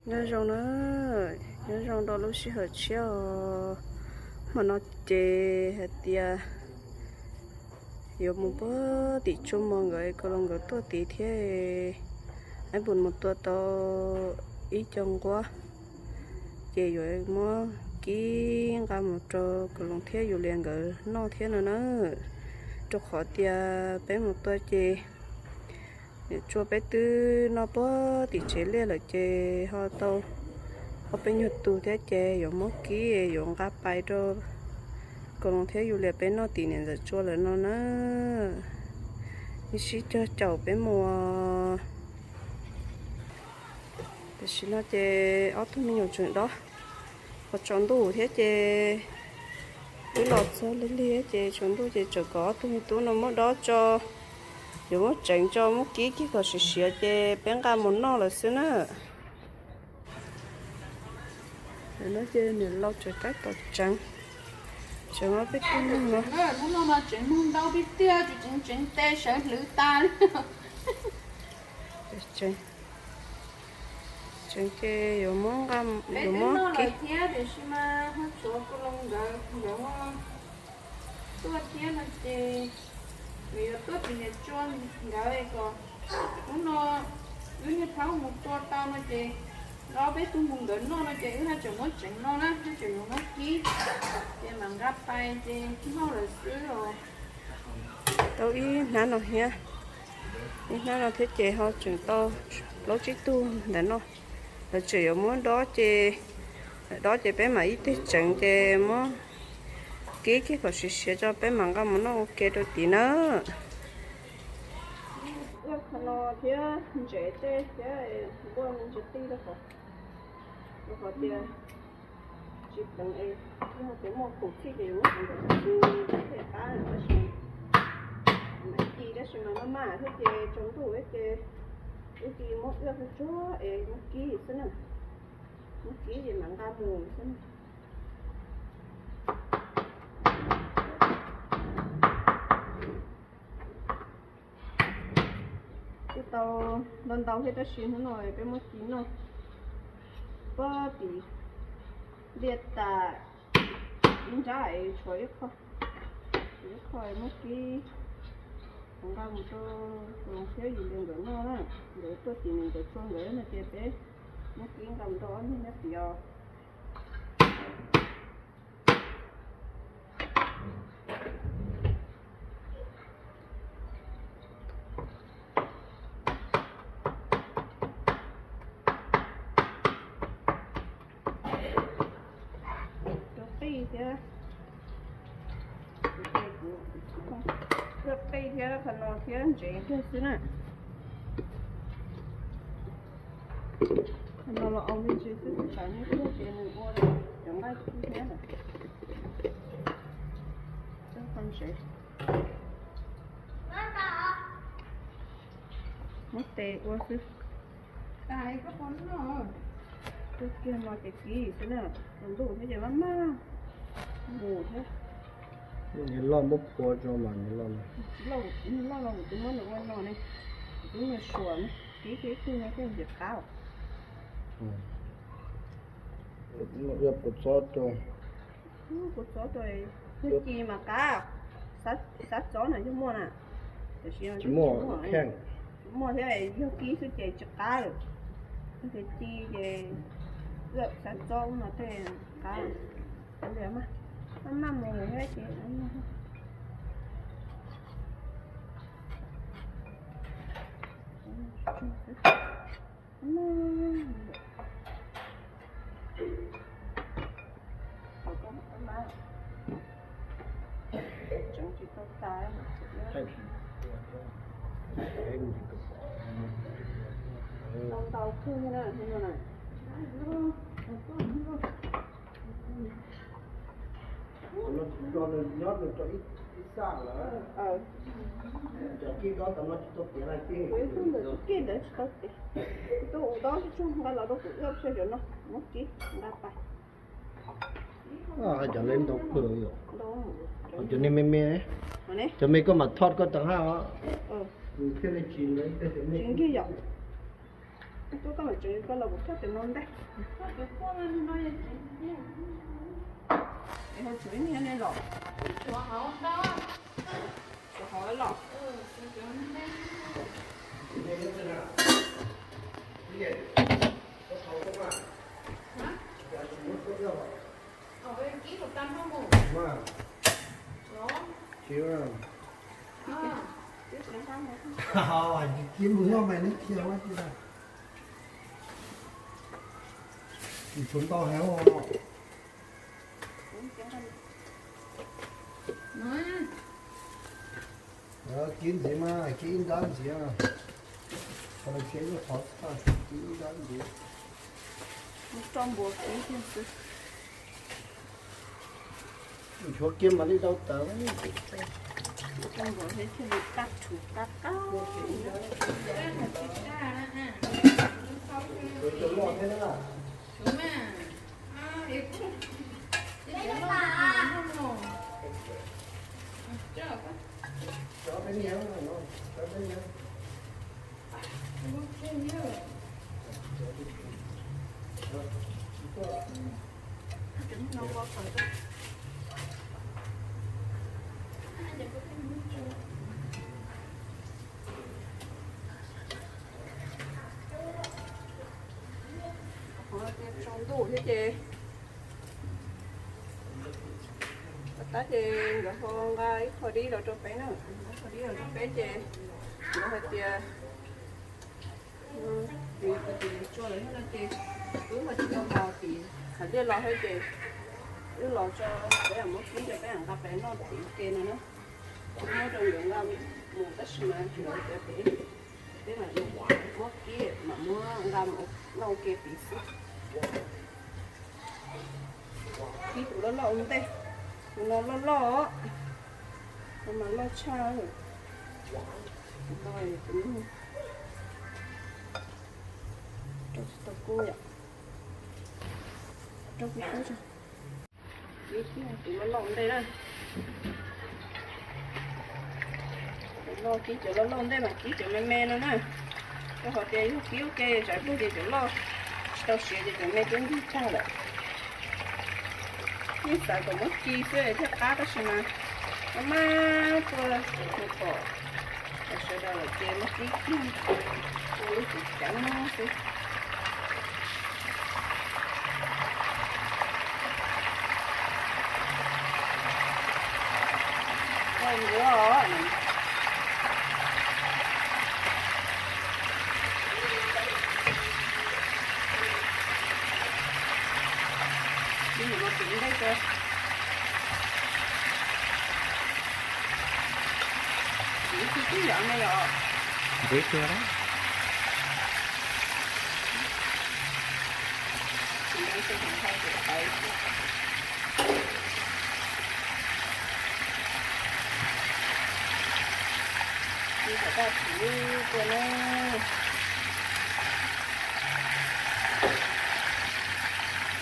Nyob zoo na, nyob zoo rau lub sij hawm tshiab os. Hmo no ces hais tias yuav mus puag tim Tsuas Mos nkawd, Kaus Loos nkawd tuaj tid thiab. Ib pus mus tua tau ib co nquab, ces yuav muab kib nqa mus rau Kaus Loos thiab Yus Lias nkawd noj thiab no na. Rau qhov tias peb mus tua ces niam tsua peb twb noj puag tim tsev liaj lawm ces ho tau ob peb nyuag tus thiab ces yuav muab kib yuav nqa pais rau Kaus Loos thiab Yus Lias peb noj tim niam ntxawm tsua lawm no na. Ib sib cog caum peb mus. Tam sim no ces ob tug me nyuam tseem dob, qhov tsaus ntuj thiab ces twb los txog lig lig ces tsaus ntuj ces tseem kom ob tug me tub no muab dob tso, yuav muab tseev tso muab kib kiag kom siav siav ces peb nqa mus noj lawm xwb na. No ces niam laus tseem tab tom tseev, tseev ob peb tug noog no. Hnub no mas tseev noog ntau tiag tiag, tseem tseev tes sawv hlwv tas li. Tseev ces yuav muab nqa, yuav muab kib thiab, tiam sis mas ho tshuav Kaus Loos nkawd, nkawd ho tuaj thiab no ces nws yuav tuaj tim niam tsua nkawd kom hnub no wb niag thaub mus tua tau no ces ob peb tug mus nkawd noj no ces wb haj tseem muab tseev no na, haj tseem yuav muab kib ces mam nqa pais ces noj lawm xwb os. Tau ib hnab no thiab, ib hnab no thiab ces ho tseem tau plaub tsib tug ntawm no. Lawv tseem yuav muab dob ces, dob ces peb mam ib teg tseev ces muab kib kiag kom siav siav tso peb mam nqa mus noj ua ke rau tid na. Ua qhov no thiab ntsev tej thiab npua me ntsis tij rau qhov, rau qhov tias tsis pleev es yog tias muaj khoom txhij ces yuav muab khoom ntawd txhij thiaj qab, tab sis mam ci tab sis mas maj maj thiab ces tsaus ntuj thiab ces wb cia li muab wb tsuag tsuag es muab kib xwb na. Muab kib ces mam nqa mus xwb na. Twb tau ntau ntau thiab tab sis hnub no peb muab ci noj pob tim liaj tas ib nrab es tshuav ib qho, ib qho muab kib nqa mus rau Kaus Loos thiab Yus Lias nkawd noj na. Nkawd tuaj tim niam ntxawm tsua nkawd no ces peb muab kib nqa mus rau ob niag nyob tid os. Rau qij thiab, rau qij thiab qhov no thiab ntsev kiag xwb na. Qhov no los au me ntsis xwb, tsam nej tuaj ces nws ua cov nqaij kub thiab lawm. Qhov ntsev muab tes ua xwb. Tuaj kiag no ces kib xwb na, tsaus ntuj thiab ces maj maj mus thiab. Niag loj muab phua tso mas niag loj no. Niag loj no kuv twb muab nws ua no ne, kuv twb muab suas ne, kib kiag ib tug no thiaj li qab. Ua puas txob rau. Puas txob rau, yog ci mas qab, xav txob na yog muaj na, tiam sis tsis muaj, muaj thiab yog kib xwb ces tsis qab lawm. Yog tias ci ces xav txob ub no tej qab. Maj maj mus thiab ces Ntau ntau kawg na, no na. Nyob nws rau ib xaj lawm. Cov kib dob tam no tsis tau tiav lawm ces. Kuv ib tug ntawm kib ntawd tsis tau tiav. Kuv tus ua dob tsuag nqa los rau kuv ua pes cov no, muab kib nqa pais. Cov leb ntau kawg yom. Cov niag me me, cov me koj mam thoj koj tag haj os. Nws thiaj li tsis nkig yom. Tub koj mam tseem koj los kuv thauj cov no ntej. Es ho tshuav ib niag ne los. Tshuav hauv los. Tshuav ntau heev. Kib ntxiv mas kib ib nrab ntxiv. Qhov no kib ib qhov, kib ib nrab ntxiv. Tso npua kib thiab xwb. Nchuav kiag mas li rau tawv. Tso npua thiab thiaj li tag thuv qab qab. Cov loj thiab na. Cov peb niam, cov peb niam. Tsaus ntuj thiab ces tab ces nkawd ho nqa ib qho dib los rau peb na, ib qho dib los rau peb ces nkawd hais tias, tiv tiv tso lawm no ces wb ho tsis tau los tim qhov liaj los thiab ces wb los tso, peb mam muab kib rau peb mam nqa pem noj tim ke no na. Muab rau nkawd nqa mus tab sis mas nkawd cov pem, peb mam muab kib mam muab nqa mus noj ua ke tid xwb. Kib tus loj loj ua ntej, tus no loj loj, tus no mas loj tshaj. Tus no, rau tsis tau kub yom, rau kub kub tso. Kib tus loj loj ua ntej na. Tus loj kib cov loj loj ua ntej mas kib cov me me no na. Rau qhov tias yog kib ua ke tsam pliag ces cov loj tsis tau siav ces cov me twb ntig tag lawm. Yeej xav kom muab ci xwb thiaj qab tab sis mas maj maj tuaj mus pom sawv daws lawm ces muab kib kiag ua lub cev ceev xwb. Ua ncuav os. Ib nus no tiv ntej tso. Tiv tib tib yom ne yom. Ntev kawg na. Kib kom tag thuv tuaj na.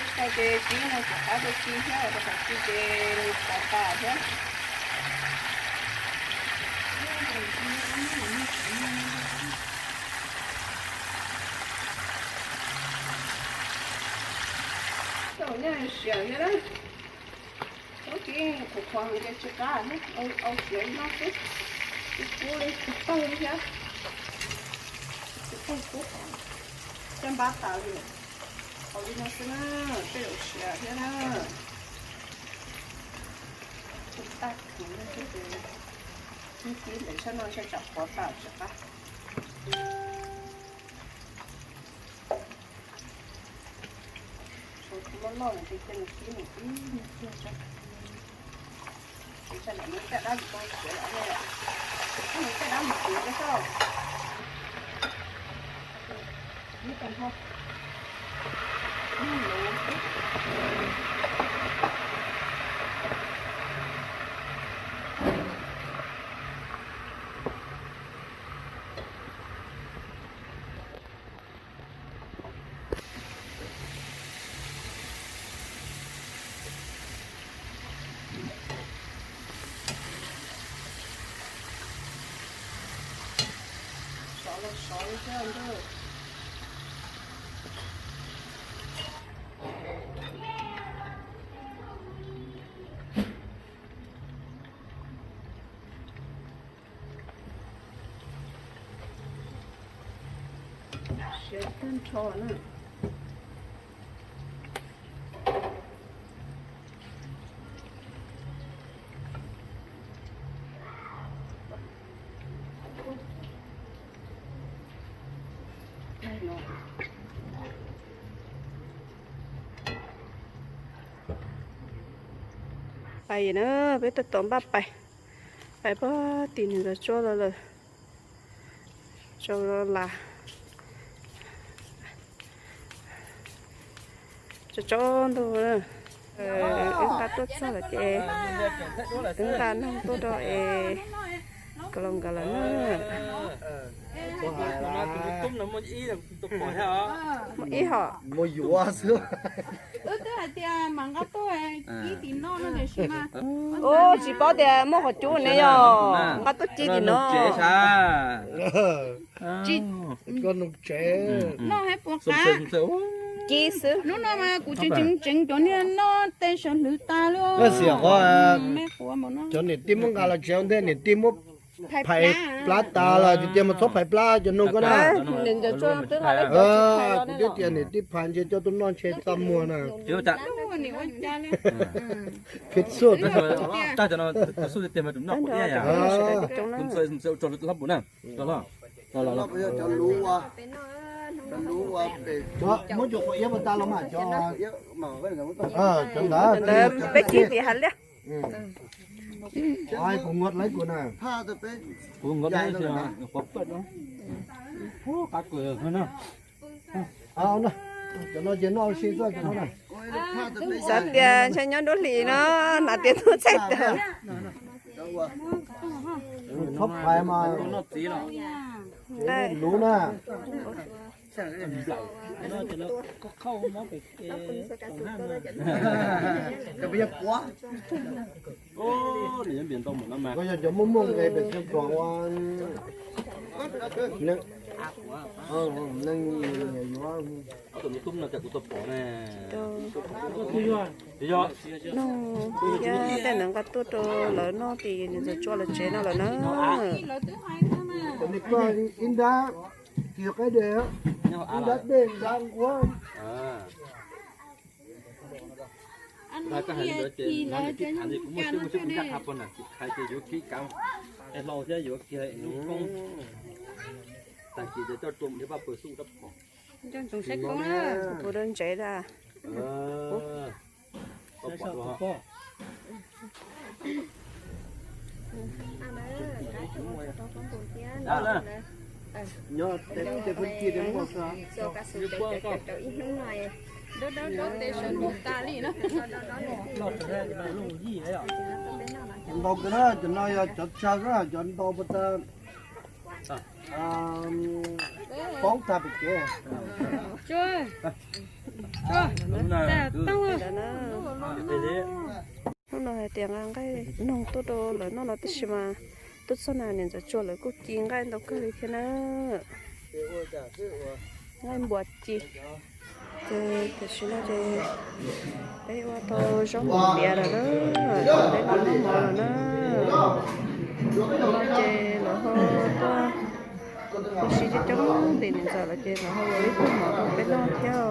Ib qho ces kib no kuv qab tuaj ci thiab, rau qhov ci ces nws qhuav tas thiab. Tau nyaj siav thiab na. Ub, kib qhuav qhuav ces tsis qab thiab, au siav li no xwb. Kub kub li, kub pawg li thiab. Kub pawg kub qhuav, caj npab tas li. Qhuav li no xwb na, tej zaum siav thiab na. Kub tag kuv xwb ces, kib ntawm sab no ntshe tsam qhuav tas tsis qab. Tshuav tus loj loj no ces cia nws kib mus ib nyuag pliag tso. Ces tsam no caj dab mus tau siav lawm ne, nws caj dab mus siav thiab xwb. Ib tag nrho. Sov los sov li thiab ntuj. Tag nrho na. Pais na, peb tab tom npaj pais, pais puag tim nws los tsuab los lawm. Tsaus los las, tsaus tsaus ntuj na. Wb nqa tuaj txog lawm ces wb nqa noog tuaj rau es kom los nkawd lawm na. Muaj ib hom. Wb twb hais tias mam nqa tuaj ci tim no no tiam sis mas, ub, tsis paub tias muaj qhov cub ne yog nqa tuaj ci tim no. Ci, noj hais puas qab. Ci xwb. Hnub no mas kuv tseem tseem cov niag noj tej sawv hlwv tas li. Cov niam tij muab nqa los tsev ua ntej, niam tij muab phais plab tas los tiag tiag mas txhob phais plab cov noog ko na. Kuv twb tias niam tij phais ntshe coj tuaj noj ntshe txaj muag na. Phiv txuj. Muab cov qhua iab pas tas los mas cov ntawd peb ci tim hav liaj. Kuv nqa lawv kuv na. Kuv nqa qab kws. Cov no ces noj ua si xwb cov no na. Xav tias ntshe nyob nruab hlis no, hnav tias tuaj txhaij tawm. Txhob phais mas luv na. Koj yog cov muaj muaj nqe pem xeev Khuam ua neeg yuav. Noog thiab tej ntawd nqa tuaj rau lawv noj tim niam ntxawm Tsua lawv tsev no lawm na. Ib nrab, ib nrab dej nrab nquab. Kuv da ntsev da. Nyob tej phooj ywg ntau kawg na, cov no yog cov tsawg na, cov ntau pas tas poob tag pem kev. Hnub no hais tias nqa nqaij noog tuaj rau lawv noj no tab sis mas tuaj txog na niam ntxawm Tsua lawv kuj ci nqaij ntau kawg li thiab na. Nqaij npua ci. Ces tam sim no ces peb ua tau zaub mov npiav lawm na, peb los noj mov lawm na. No ces lawv ho tuaj ua si coob coob tim niam ntxawm lawm ces lawv ho ua ib pluag mov rau peb noj thiab.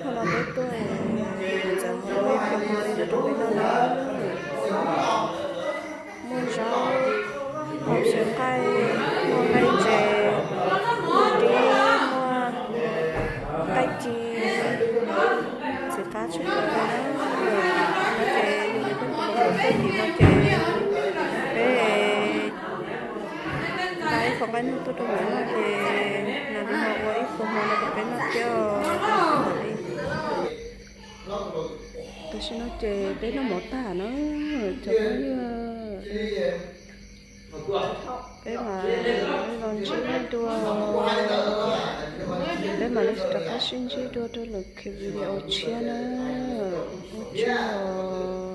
Qhov no peb tuaj, niam ntxawm ho ua ib pluag mov li no rau peb noj na. Muaj zaub, hau xyaw nqaij, muaj nqaij ntses, muaj dib, muaj nqaij ci, txiv qab tshaj plaws li na. No ces yog li peb mus rau peb tim no ces peb nqa ib qho nqaij noog tuaj rau nkawd noj ces mam li ho ua ib pluag mov no rau peb noj thiab os. Tam sim no ces peb noj mov tag na, cov phooj ywg. Peb mam li los ntsib nej dua, peb mam li rov qab sib ntsib dua rau lwm video tshiab na. Ua tsaug os.